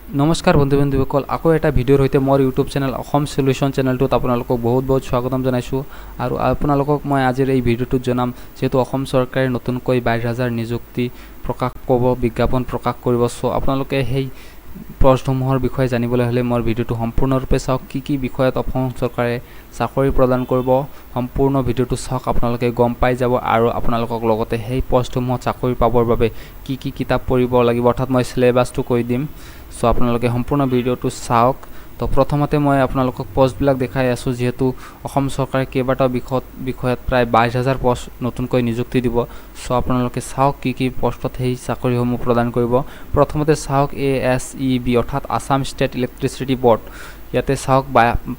নমস্কাৰ বন্ধু বান্ধৱীসকল, আকৌ এটা ভিডিঅ'ৰ সৈতে মোৰ ইউটিউব চেনেল অসম চলিউশ্যন চেনেলটোত আপোনালোকক বহুত বহুত স্বাগতম জনাইছোঁ। আৰু আপোনালোকক মই আজিৰ এই ভিডিঅ'টোত জনাম, যিহেতু অসম চৰকাৰে নতুনকৈ 22,000 নিযুক্তি প্ৰকাশ কৰিব, বিজ্ঞাপন প্ৰকাশ কৰিব। চ' আপোনালোকে সেই পষ্টসমূহৰ বিষয়ে জানিবলৈ হ'লে মোৰ ভিডিঅ'টো সম্পূৰ্ণৰূপে চাওক। কি কি বিষয়ত অসম চৰকাৰে চাকৰি প্ৰদান কৰিব, সম্পূৰ্ণ ভিডিঅ'টো চাওক, আপোনালোকে গম পাই যাব। আৰু আপোনালোকক লগতে সেই পষ্টসমূহত চাকৰি পাবৰ বাবে কি কি কিতাপ পঢ়িব লাগিব, অৰ্থাৎ মই চিলেবাছটো কৈ দিম। চ' আপোনালোকে সম্পূৰ্ণ ভিডিঅ'টো চাওক। তো প্ৰথমতে মই আপোনালোকক পষ্টবিলাক দেখাই আছোঁ। যিহেতু অসম চৰকাৰে কেইবাটাও বিষয়ত প্ৰায় 22,000 পষ্ট নতুনকৈ নিযুক্তি দিব। চ' আপোনালোকে চাওক কি কি পষ্টত সেই চাকৰিসমূহ প্ৰদান কৰিব। প্ৰথমতে চাওক এএছইবি, অৰ্থাৎ আছাম ষ্টেট ইলেক্ট্ৰিচিটি বৰ্ড। ইয়াতে চাওক,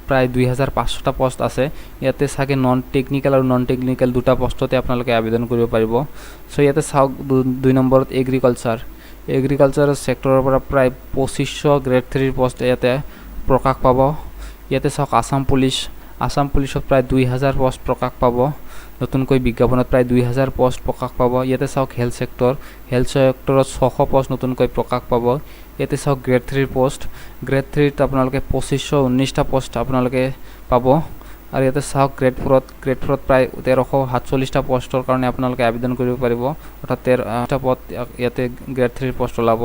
প্ৰায় 2500টা পষ্ট আছে। ইয়াতে চাগে নন টেকনিকেল আৰু নন টেকনিকেল দুটা পষ্টতে আপোনালোকে আবেদন কৰিব পাৰিব। চ' ইয়াতে চাওক, দুই নম্বৰত এগ্ৰিকালচাৰ। এগ্ৰিকালচাৰ ছেক্টৰৰ পৰা প্ৰায় 2500 গ্ৰেড থ্ৰীৰ পষ্ট ইয়াতে প্ৰকাশ পাব। ইয়াতে চাওক, আছাম পুলিচ। আছাম পুলিচত প্ৰায় 2000 পষ্ট প্ৰকাশ পাব। নতুনকৈ বিজ্ঞাপনত প্ৰায় 2000 পষ্ট প্ৰকাশ পাব। ইয়াতে চাওক, হেল্থ ছেক্টৰ। হেল্থ ছেক্টৰত 600 পষ্ট নতুনকৈ প্ৰকাশ পাব। ইয়াতে চাওক, গ্ৰেড থ্ৰীৰ পষ্ট। গ্ৰেড থ্ৰীত আপোনালোকে 2519টা পষ্ট আপোনালোকে পাব। আৰু ইয়াতে চাওক, গ্ৰেড ফ'ৰত। গ্ৰেড ফ'ৰত প্ৰায় 1347টা পষ্টৰ কাৰণে আপোনালোকে আবেদন কৰিব পাৰিব, অৰ্থাৎ 13টা পদ ইয়াতে গ্ৰেড থ্ৰীৰ পষ্ট ওলাব।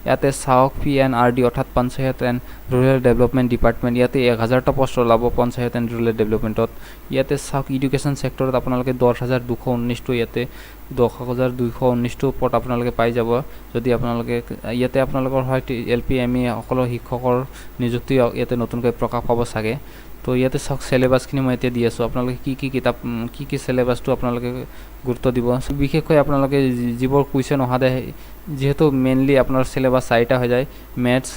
ইয়াতে চাওক, পিএনআৰডি, অৰ্থাৎ panchayat and rural development department. ইয়াতে 1000টা পষ্ট ওলাব পঞ্চায়ত এণ্ড ৰুৰেল ডেভেলপমেণ্টত। ইয়াতে চাওক, এডুকেশ্যন ছেক্টৰত আপোনালোকে 10,219টো, ইয়াতে 10,219টো পদ আপোনালোকে পাই যাব। যদি আপোনালোকে ইয়াতে আপোনালোকৰ হয় এলপি, এমই সকলো শিক্ষকৰ নিযুক্তি ইয়াতে নতুনকৈ প্ৰকাশ পাব চাগে। তো ইয়াতে চাওক, চিলেবাছখিনি মই এতিয়া দি আছোঁ। আপোনালোকে কি কি কিতাপ, কি কি চিলেবাছটো আপোনালোকে গুৰুত্ব দিব। বিশেষকৈ আপোনালোকে যিবোৰ কুৱেশ্যন অহা দেয়, যিহেতু মেইনলি আপোনাৰ চিলেবাছ চাৰিটা হৈ যায়, মেথছ,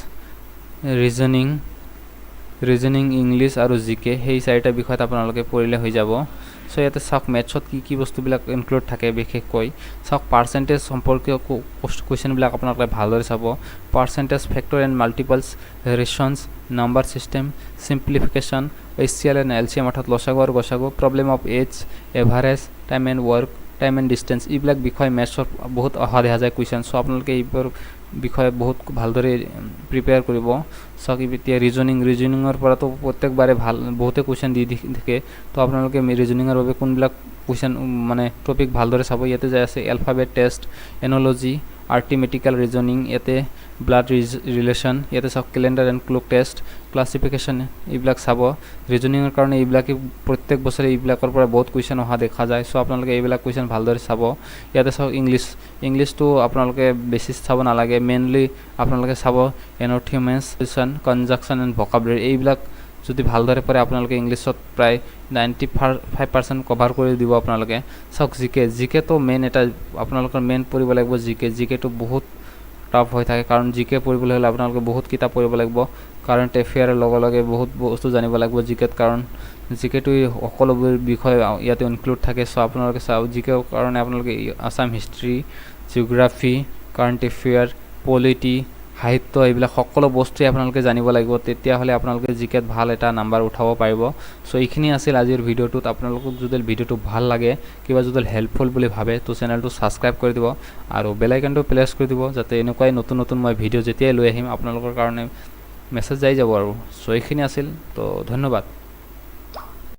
ৰিজনিং, ইংলিছ আৰু জিকে, সেই চাৰিটা বিষয়ত আপোনালোকে পঢ়িলে হৈ যাব। চ' ইয়াতে চাওক, মেথছত কি কি বস্তুবিলাক ইনক্লুড থাকে। বিশেষকৈ চাওক, পাৰ্চেণ্টেজ সম্পৰ্কীয় কুৱেশ্যনবিলাক আপোনালোকে ভালদৰে চাব। Percentage, factor and multiples, ratios, number system, simplification, HCF and LCM, অৰ্থাৎ লসাগু আৰু গসাগু, problem of age, average, time and work, time and distance, এইবিলাক বিষয় মেথছত বহুত অহা দেখা যায় কুৱেশ্যন। চ' আপোনালোকে এইবোৰ বিষয়ে বহুত ভালদৰে প্ৰিপেয়াৰ কৰিব। চাওক, এতিয়া ৰিজনিং। ৰিজনিঙৰ পৰাতো প্ৰত্যেকবাৰে ভাল বহুতে কুৱেশ্যন দি থাকে। তো আপোনালোকে ৰিজনিঙৰ বাবে কোনবিলাক কুৱেশ্যন, মানে টপিক ভালদৰে চাব। ইয়াতে যাই আছে alphabet test, analogy, arithmetical reasoning, ইয়াতে ব্লাড ৰিলেশ্যন, ইয়াতে চাওক, calendar and clock test, classification, এইবিলাক চাব। ৰিজনিঙৰ কাৰণে এইবিলাকে প্ৰত্যেক বছৰে এইবিলাকৰ পৰা বহুত কুৱেশ্যন অহা দেখা যায়। চ' আপোনালোকে এইবিলাক কুৱেশ্যন ভালদৰে চাব। ইয়াতে চাওক, ইংলিছ। ইংলিছটো আপোনালোকে বেছি চাব নালাগে। মেইনলি আপোনালোকে চাব এনথিমেমছ, কনজাংশ্যন এণ্ড ভকাবুলাৰী। এইবিলাক যদি ভালদৰে পঢ়ে, আপোনালোকে ইংলিছত প্ৰায় 95% কভাৰ কৰি দিব আপোনালোকে। চাওক, জিকে। জিকেটো মেইন এটা আপোনালোকৰ মেইন পঢ়িব লাগিব জিকে। জিকেটো বহুত টাফ হৈ থাকে, কাৰণ জিকে পঢ়িবলৈ হ'লে আপোনালোকে বহুত কিতাপ পঢ়িব লাগিব। কাৰেণ্ট এফেয়াৰৰ লগে লগে বহুত বস্তু জানিব লাগিব জিকেত, কাৰণ জিকেটোৱে সকলোবোৰ বিষয় ইয়াতে ইনক্লুড থাকে। চ' আপোনালোকে চাওক, জিকেৰ কাৰণে আপোনালোকে Assam history, geography, current affair, polity, সাহিত্য, এইবিলাক সকলো বস্তুৱে আপোনালোকে জানিব লাগিব। তেতিয়াহ'লে আপোনালোকে জিকেত ভাল এটা নাম্বাৰ উঠাব পাৰিব। চ' এইখিনি আছিল আজিৰ ভিডিঅ'টোত। আপোনালোকক যদি ভিডিঅ'টো ভাল লাগে, কিবা যদি হেল্পফুল বুলি ভাবে, তো চেনেলটো ছাবস্ক্ৰাইব কৰি দিব আৰু বেল আইকনটো প্ৰেছ কৰি দিব, যাতে এনেকুৱাই নতুন নতুন মই ভিডিঅ' যেতিয়াই লৈ আহিম, আপোনালোকৰ কাৰণে মেছেজ যাই যাব। আৰু চ' এইখিনি আছিল। তো ধন্যবাদ।